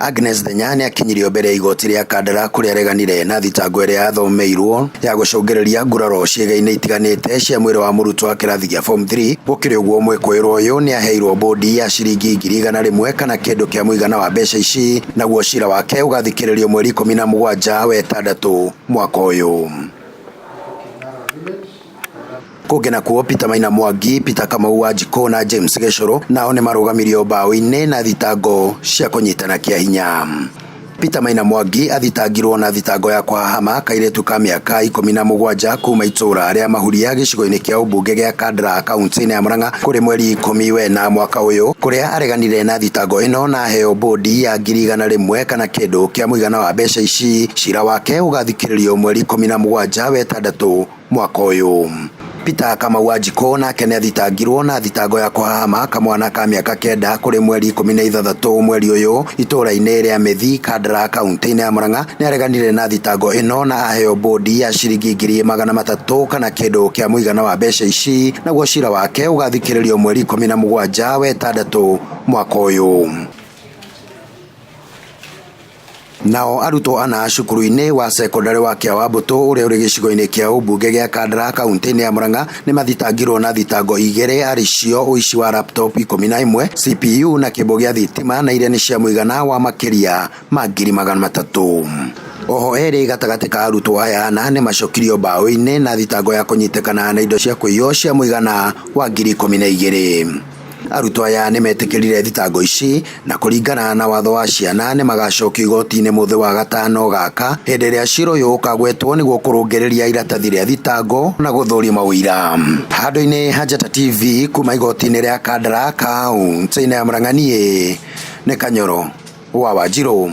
Agnes Thenya nĩakinyirio mbere ya igoti rĩa Kandara kũrĩa areganire na thitango ĩrĩa yathomeirwo ya gũcũngĩrĩria nguraro ciĩga-inĩ itiganĩte cia mwĩrĩ wa mũrutwo wa kĩrathi gĩa form 3. Gũkĩrĩ ũguo, mwĩkũĩrwo ũyũ nĩaheirwo mbũndi ya ciringi 100,000 kana kĩndũ kĩa mũigana wa mbeca ici, naguo cira wake ũgathikĩrĩrio mweri 17 wa ĩtandatũ mwaka ũyũ. Kũngĩ nakuo, Peter Maina Mwangi, Peter Kamau wa Njikũ na James Gĩcũrũ nao nĩmarũgamirio mbaũ-inĩ na thitango cia kũnyitana kĩa hinya. Peter Maina Mwangi athitangirwo na thitango ya kũhahama kairĩtu ka mĩaka 17 kuma itũũra rĩa Mahuria gĩcigo-inĩ kĩa ũmbunge gĩa Kandara kaunti-inĩ ya Murang'a kũrĩ mweri 14 mwaka ũyũ, kũrĩa areganire na thitango ĩno na aheo mbũndi ya 100,000 kana kĩndũ kĩa mũigana wa mbeca ici. Cira wake ũgathikĩrĩrio mweri 17 wa ĩtandatũ mwaka ũyũ. Peter Kamau wa Njikũ nake nĩathitangirwo na thitango ya kũhahama kamwana ka mĩaka 9 kũrĩ mweri 16 mweri ũyũ itũũra-inĩ rĩa Mĩthi, Kandara, kaunti-inĩ ya Murang'a. Nĩareganire na thitango ĩno na aheo mbũndi ya ciringi 300,000 kana kĩndũ kĩa mũigana wa mbeca ici, naguo cira wake ũgathikĩrĩrio mweri 17 wa ĩtandatũ mwaka ũyũ. Nao arutwo ana a cukuru-inĩ wa cekondarĩ wa Kĩawambũtũ ũrĩa ũrĩ gĩcigo-inĩ kĩa ũmbunge gĩa Kandara kaunti-inĩ ya Murang'a nĩmathitangirwo na thitango igĩrĩ arĩ cio ũici wa laptop 11, CPU na kĩbũ gĩa thitima na iria nĩ cia mũigana wa makĩria ma 300,000. Oho erĩ gatagatĩ ka arutwo aya ana nĩmacokirio mbaũ-inĩ na thitango ya kũnyitĩkana na indo cia kũiywo cia mũigana wa 12,000. Arutwo aya nĩmetĩkĩrire thitango ici na kũringana na watho wa ciana nĩmagacokio igoti-inĩ mũthĩ wa gatano gaka hĩndĩ ĩrĩa cira ũyũ ũkagwetwo nĩguo kũrũngĩrĩria iratathi rĩa thitango na gũthũrima ũira. Handũ-inĩ ha Njata TV kuma igoti-inĩ rĩa Kandara kaunti-inĩ ya Murang'a niĩ nĩ Kanyoro wa Wanjirũ.